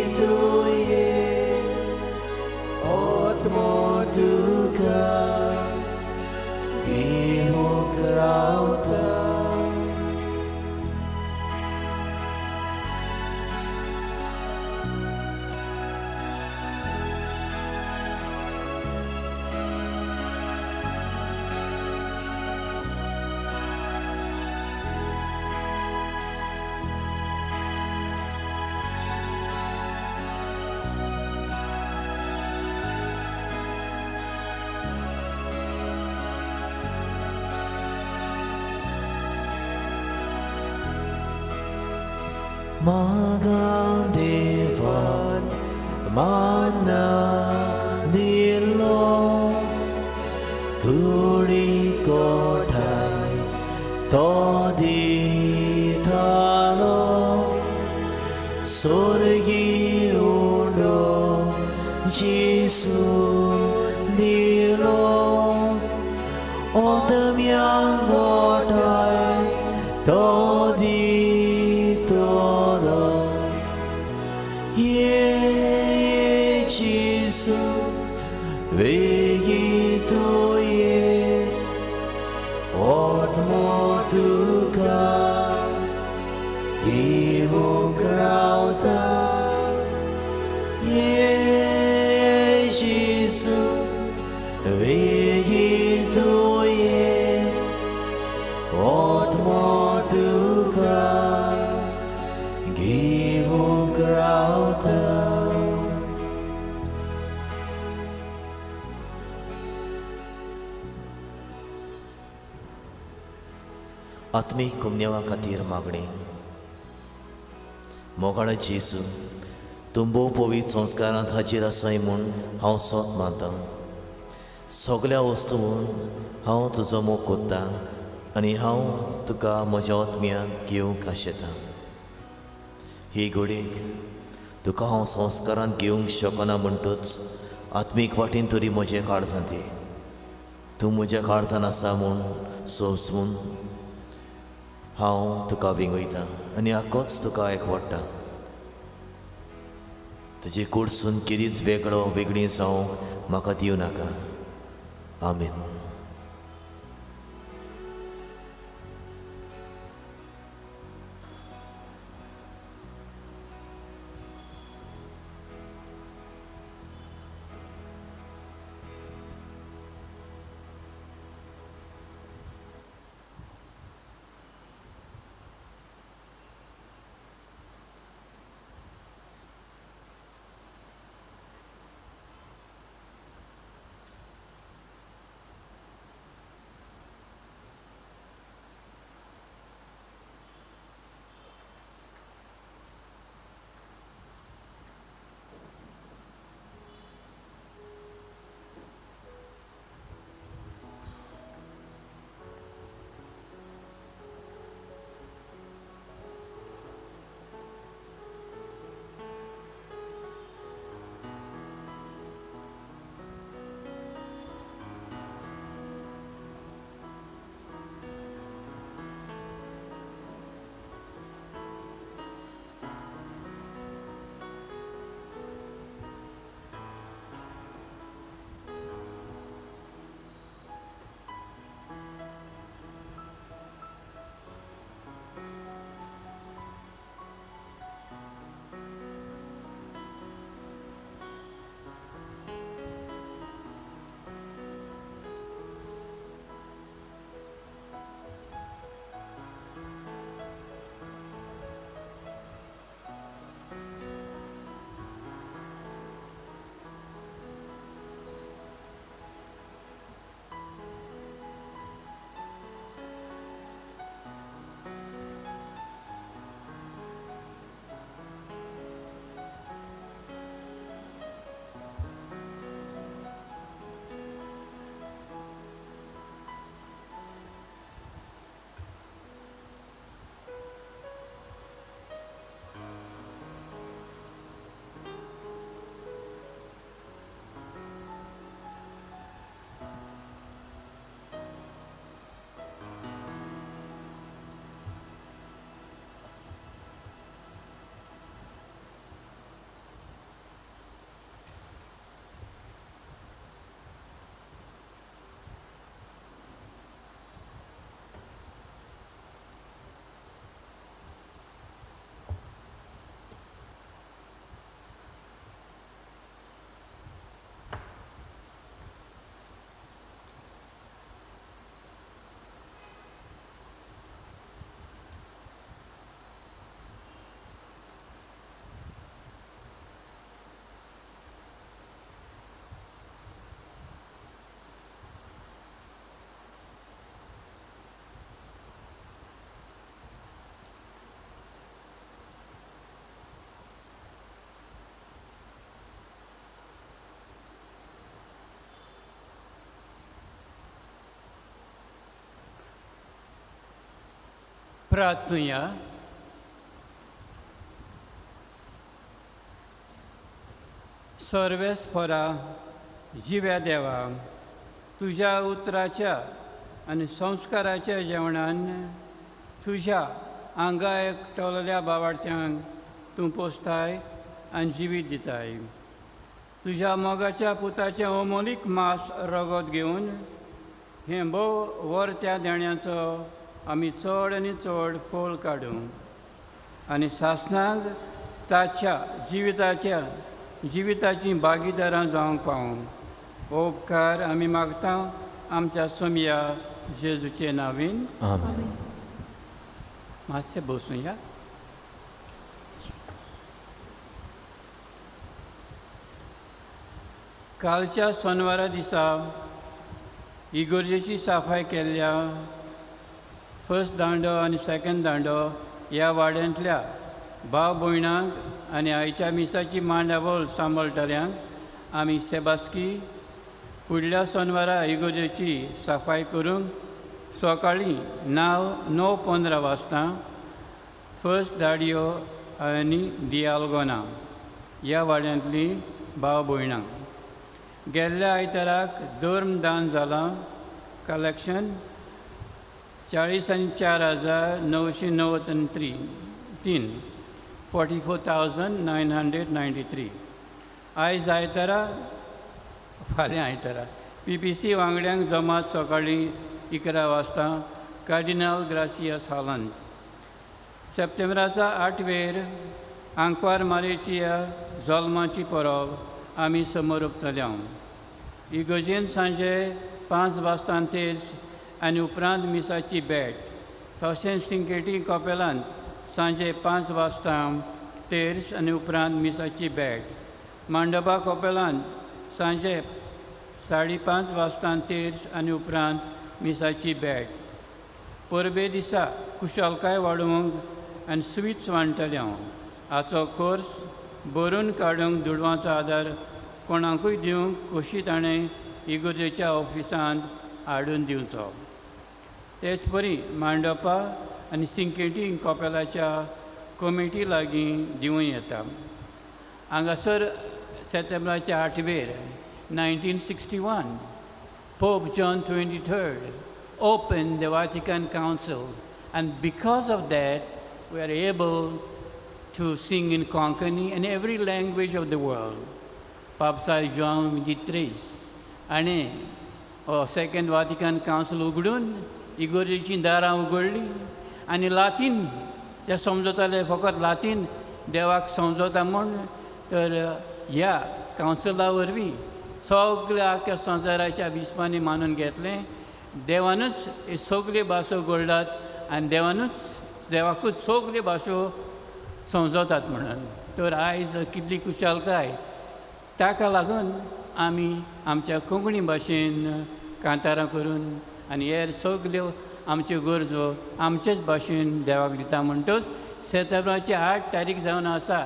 मागान देवान माना दिलो कुडी कोठाय तो दितालो स्वर्गी उंडो जेसू दिलो ओतम्यांग गोठाय तो दितलो ये जेसू वेगीं तूं ये आत्मो तुका घेवंक रावता ये जेसू वेगीं तूं ये आत्मो तुका घेवंक रावता. आत्मीक कुमनेवा खातीर मागणें. मोगाळ जेजू, तूं भोव पवित्र संस्कारांत हाजीर आसाय म्हूण हांव सोत मानतां. सगल्या वस्तून हांव तुजो मोग कोत्तां आनी हांव तुका म्हज्या आत्म्यांत घेवंक आशेतां. ही घडयेक तुका हांव संस्कारांत घेवंक शकना म्हणटूच आत्मीक वाटेन तरी म्हजें काळजांत ये. तूं म्हज्या काळजान आसा म्हूण सोंसून हांव तुका विंगयतां आनी आकोच तुका एकवडटा. तुजे कडसून केदीच वेगळो वेगळी जावंक म्हाका दिवं नाका. आमेन. प्रार्थुया. सर्वेस्परा जिव्या देवा, तुज्या उतराच्या आनी संस्काराच्या जेवणान तुज्या आंगा एकटवलेल्या बावाडत्यांक तूं पोसताय आनी जिवीत दिताय. तुज्या मोगाच्या पुताचें अमोलीक मास रगत घेवन हें भोव वर त्या देण्याचो आमी चड आनी चड फोल काडूं आनी सासणाक ताच्या जिविताचीं भागीदारां जावंक पावूं. हो उपकार आमी मागता आमच्या सोमया जेजूचे नांवीन. आमेन. मातशें बसुया. कालच्या सोनवारा दिसा इगर्जेची साफाय केल्ल्या फर्स्ट दांडो आनी सेकंड दांडो ह्या वाड्यांतल्या भाव भयणांक आनी आयच्या मिसाची मांडावळ सांबाळटल्यांक आमी सेबास्की फुडल्या सोनवारा इगर्जेची साफाय करूंक सकाळीं 9:15 वाजता फर्स्ट दाडियो आनी दियालगोना ह्या वाड्यांतलीं भाव भयणां. गेल्ल्या आयताराक धर्मदान जालां. कलेक्शन 44,993 44,993. आयज आयतारा, फाल्यां आयतारा PPC वांगड्यांक जमात सकाळीं 11 वाजता कार्डिनल ग्रासियस हॉलांत. सप्टेंबराच्या 8वेर आंकवार मारेची जल्माची परब आमी समोर उपतले. इगर्जेन सांजे 5 वाजता तेज आनी उपरांत मिसाची भेट. तशेंच सिंकेटी कपेलांत सांजे 5 वाजता तेर्स आनी उपरांत मिसाची भेट. मांडोबा कपेलांत सांजे 5:30 वाजता तेर्स आनी उपरांत मिसाची भेट. परबे दिसा कुशलकाय वाडोवंक आनी स्वीट्स वांट्टले. हाचो कोर्स भरून काडूंक दुडवांचो आदार कोणाकूय दिवंक खोशी ताणें इगर्जेच्या ऑफिसांत हाडून दिवचो. तेच परी मांडोपा आनी सिंकेटी कपेलाच्या कमिटी लागीं दिवं येता. हांगासर सप्टेंबराच्या 8वेर 1961 Pope John 23rd opened the Vatican Council, and because of that we are able to sing in Konkani in every language of the world. पापसा John 23 आनी सेकंड वाटिकन कावन्सील उगडून इगर्जेचीं दारां उगडलीं आनी लातीन ते समजताले, फकत लातीन देवाक समजता म्हूण, तर ह्या कावन्सिला वरवीं सगळ्या आख्या संवसाराच्या बिस्पांनी मानून घेतलें देवानूच हे सगल्यो भासो घडल्यात आनी देवानूच देवाकूच सगल्यो भासो समजतात म्हणून. तर आयज कितली कुशालकाय, ताका लागून आमी आमच्या कोंकणी भाशेन कांतारां करून आनी हेर सगल्यो आमच्यो गरजो आमचेच भाशेन देवाक दिता. म्हणटच सप्टेंबराची 8 तारीख जावन आसा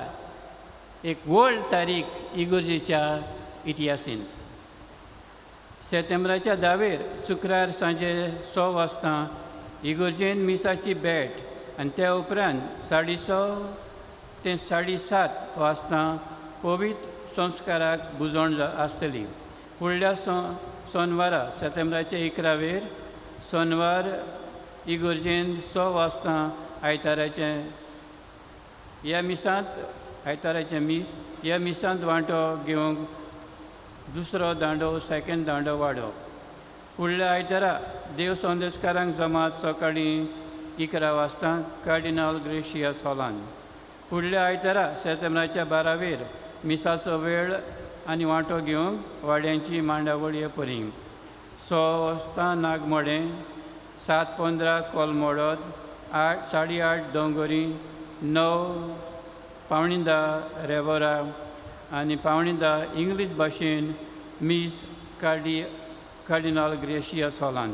एक व्हड तारीख इगर्जेच्या इतिहासींत. सप्टेंबराच्या 10वेर शुक्रार सांजे 6 वाजता इगर्जेन मिसाची भेट आनी त्या उपरांत 6:30 ते 7:30 वाजता पवित्र संस्काराक बुजवण आसतली. फुडल्या सोनवारा सप्टेंबराच्या 11वेर सोनवार इगर्जेन 6 वाजता आयताराचें ह्या मिसांत आयताराचें मीस ह्या मिसांत वांटो घेवंक दुसरो दांडो सेकंड दांडो वाडो. फुडल्या आयतारा देव संदेशकारांक जमात सकाळीं 11 वाजता कार्डिनल ग्रेशियस हॉलान. फुडल्या आयतारा सप्टेंबराच्या 12वेर मिसाचो वेळ आनी वांटो घेवंक वाड्यांची मांडावळ हे परी 6 वाजता नागमोडें, 7:15 कोलमोडोत, 8:30 दोंगोरी, 9 9:45 रेवोरा आनी 9:45 इंग्लीश भाशेन मीस कार्डिनल ग्रेशियस हॉलान.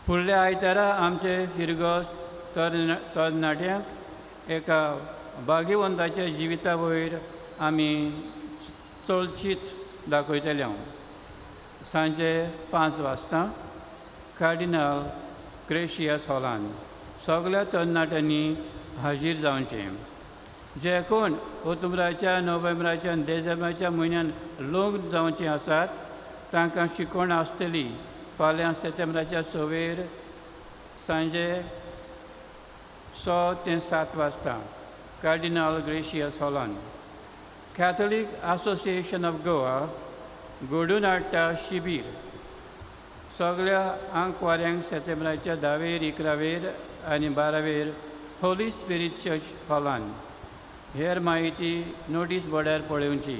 फुडल्या आयतारा आमचे फिरगोस तरणाट्यांक एका भाग्यवंताच्या जिविता वयर आमी चलचीत दाखयतले. सांजे 5 वाजता कार्डिनल ग्रेशियस हॉलान. सगळ्या तरणाट्यांनी हाजीर जावचें. जे कोण ऑक्टोबराच्या, नोव्हेंबराच्या आनी डिसेंबराच्या म्हयन्यान लग्न जावचें आसात तांकां शिकवण आसतली फाल्यां सप्टेंबराच्या 6 सांजे 6 ते 7 वाजता कार्डिनल ग्रेशियस हॉलान. कॅथोलीक असोसिएशन ऑफ गोवा घडोवन हाडटा शिबीर. सगळ्या आंकवाऱ्यांक सप्टेंबराच्या 10वेर, 11वेर आनी 12वेर होली स्पिरीट चर्च हॉलान. हेर म्हायती नोटीस बोर्डार पळोवची.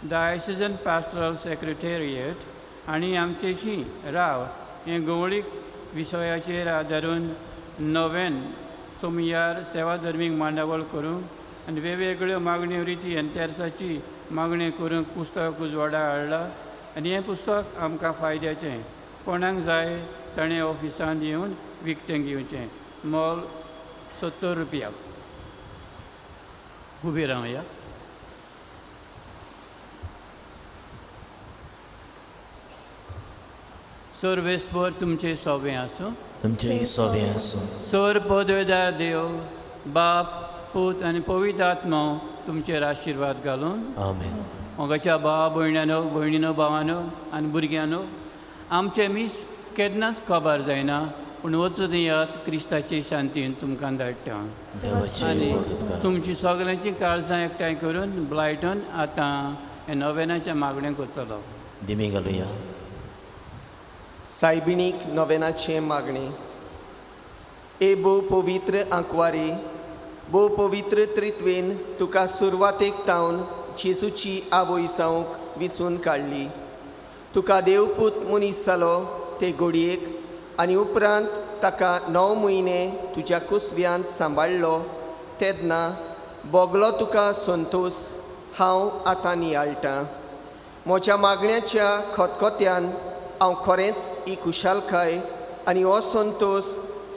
डायसिजन पास्टरल सेक्रेटेरिएट आनी आमचेशी राव हें गवळीक विशयाचेर आदारून नव्यान सोमयार सेवा धर्मीक मांडावळ करूंक आनी वेगवेगळ्यो मागण्यो रिती आनी तेर्साची मागण्यो करूंक पुस्तक उजवाडा हाडलां आनी हें पुस्तक आमकां फायद्याचें. कोणाक जाय ताणें ऑफिसांत येवन विकतें घेवचें. मोल 70 रुपया. उबी रावया. सर्वेस्पर तुमचे सोबें आसूं. तुमचेय सोबें आसूं. सर पदवेदार देव बाप, पूत आनी पवित्र आत्मो तुमचेर आशिर्वाद घालून. आमेन. मोगाच्या भावा भयणानो, भयणीनो, भावानो आनी भुरग्यांनो, आमचें मीस केन्नाच खबर जायना, पूण वचून येयात क्रिस्ताचे शांतीन तुमकां धाडटा. आनी तुमची सगळ्यांची काळजां एकठांय करून ब्लायटन आतां हें नोवेनाच्या मागणें करतलो. दिमी घालुया. सायबिणीक नोवेनाचें मागणें. ए भोव पवित्र आंकवारी, भोव पवित्र त्रित्वेन तुका सुरवातेक तावन जेजूची आवय जावंक विंचून काडली. तुका देवपूत मनीस जालो ते घडयेक आनी उपरांत ताका 9 म्हयने तुज्या कुसव्यांत सांबाळ्ळो तेन्ना बोगलो तुका संतोस हांव आतां नियाळटां. म्हज्या मागण्याच्या खतखत्यान हांव खरेंच ही खुशालकाय आनी हो संतोस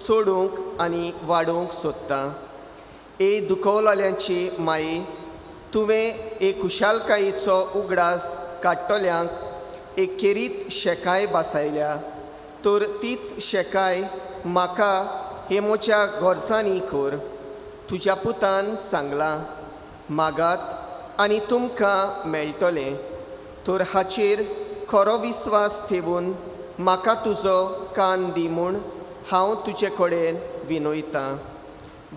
चडूंक आनी वाडोवंक सोदतां. ए दुखवलोल्यांची माई, तुवें एक खुशालकायेचो उगडास काडटल्यांक एक खेरीत शेकाय बसायल्या, तर तीच शेकाय म्हाका हे म्हज्या गरजांनी कर. तुज्या पुतान सांगलां, मागात आनी तुमकां मेळटलें, तर हाचेर खरो विस्वास ठेवून म्हाका तुजो कान दी म्हूण हांव तुजे कडेन विनयतां.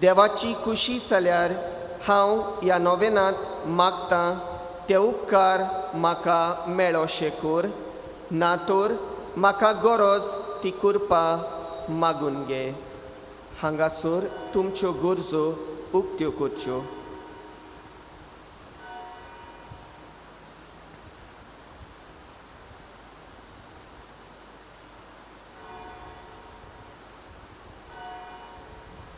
देवाची खुशी जाल्यार हांव ह्या नोवेनांत मागतां ते उपकार म्हाका मेळोशे कर, ना तर म्हाका गरज ती कृपा मागून घे. हांगासर तुमच्यो गरजो उक्त्यो करच्यो.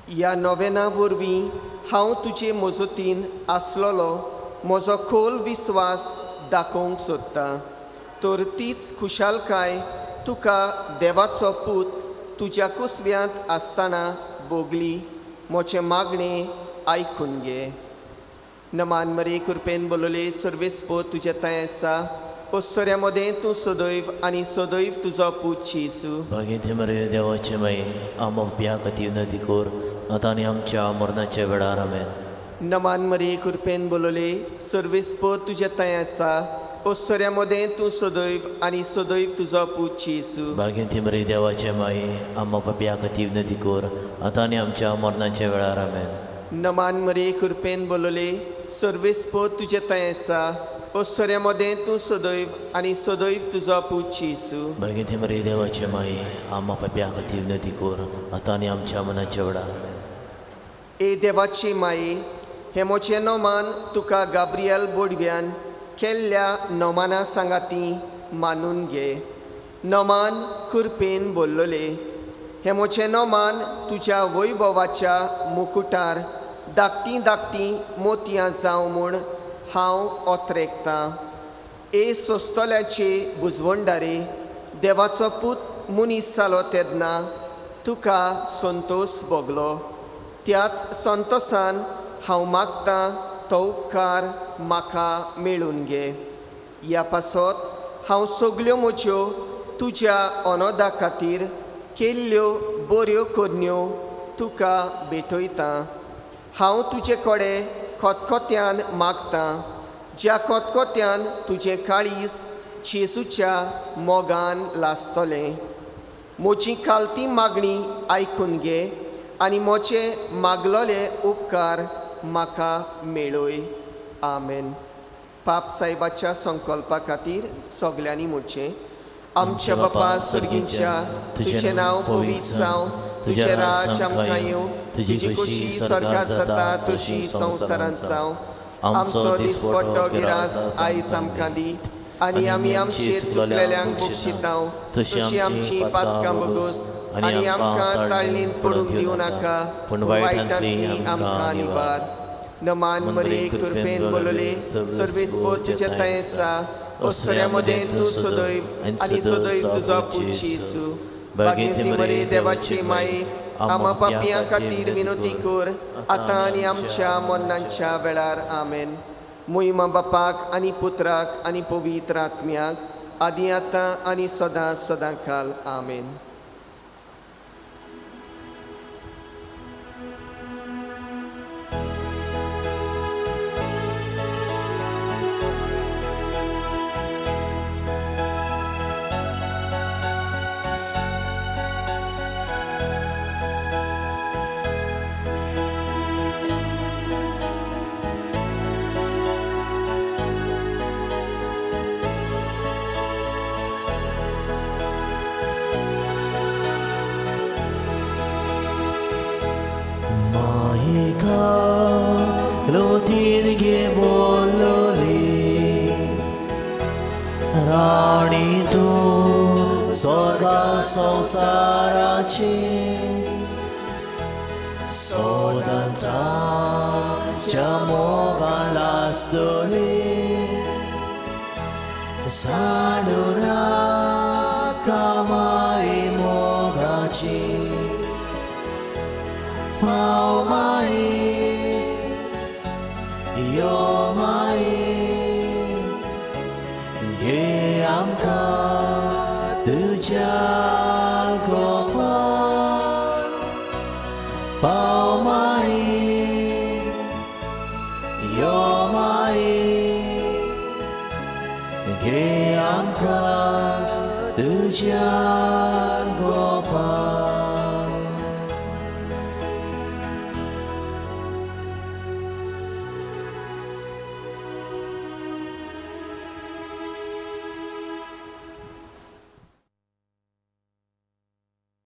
ह्या नोवेना वरवीं हांव तुजे मजतीन आसलेलो म्हजो खोल विस्वास दाखोवंक सोदतां, तर तीच खुशालकाय तुका देवाचो पूत तुज्या कुसव्यांत आसतना भोगली म्हजें मागणें आयकून घे. नमान मरे कृपेन बोलले सर्वेस्पोत तुज्या थंय आसा. ओसऱ्या मदें तूं सदैव आनी सदैव तुजो पूत जेजू. भागींत मरे देवाचे माये, आम प्या खातीर विनंती कर आतां आनी आमच्या मरणाच्या वेळार. आमेन. नमान मरे कृपेन बोलले सर्वेस्पोत तुज्या थंय आसा. ओसऱ्या मदें तूं सदैव आनी सदैव तुजो पूत जेजू. भागींत मरे देवाचे माये, आम प्या खातीर विनंती कर आतां आनी आमच्या मरणाच्या वेळार. आमेन. नमान मरे कृपेन बोलले सर्वेस्पोत तुज्या थंय आसा. ओसऱ्या मदें तूं सदैव आनी सदैव तुजो पूत जेजू. भागींत मरे देवाचे माये, आम प्या खातीर विनंती कर आतां आनी आमच्या मनाच्या वेळार. आमेन. ए देवाची माये, हें म्हजें नोमान तुका गाब्रियल बोडव्यान केल्ल्या नोमाना सांगाती मानून घे. नोमान कृपेन बोल्लोले हें म्हजें नोमान तुज्या वैभवाच्या मुकुटार धाकटीं धाकटीं मोतयां जावं म्हूण हांव ओतरेकतां. ए सोंसतल्याचे बुजवणदारे, देवाचो पूत मनीस जालो तेन्ना तुका संतोस भोगलो, त्याच संतोसान हांव मागतां तो उपकार म्हाका मेळून घे. ह्या पासत हांव सगल्यो म्हज्यो तुज्या अनोदा खातीर केल्ल्यो बऱ्यो करण्यो तुका भेटयतां. हांव तुजे कडेन खतखत्यान मागतां, ज्या खतखत्यान तुजें काळीज जेजूच्या मोगान लासतलें. म्हजी खालती मागणी आयकून घे आनी म्हजे मागलोले उपकार म्हाका मेळय. आमेन. पाप साहेबाच्या संकल्पा खातीर सगल्यांनी म्हणचें, आमच्या बापा सर्गीच्या, तुजें नांव पवित्र जावं, तुजें राज आमकां येवं, तुजी खोशी स्वर्गात जाता तशी संवसारांत जावं. आमचो दिसपट्टो गिरास आयज आमकां दी आनी आमी आमचे चुकलेल्यांक बक्षितांव तशी आमची पातकां भोगोस आनी आमकां ताळणीन पडूंक दिवं नाका, पूण वायटांतली आमकां निवार. नमान मरे कृपेन बोलले, सर्वेस्पोर तुज्या थंय आसा, ओसऱ्या मदें तूं सदैव आनी सदैव तुजो पूत जेजू. बागेंती मरे देवाची माई, आमा पापयां खातीर विनोती कर, आतां आनी आमच्या मरणाच्या वेळार. आमेन. मोहिमा बापाक आनी पुत्राक आनी पवित्र आत्म्याक, आदी आतां आनी सदां सदां काल. आमेन. राणी तूं स्वर्गा संवसाराची सदांच्या मोगान लासतली, साडून कामाय मोगाची पाव माई यो माई घे आमकां तुज्या गोपान, पाव माई यो माई घे आमकां तुज्या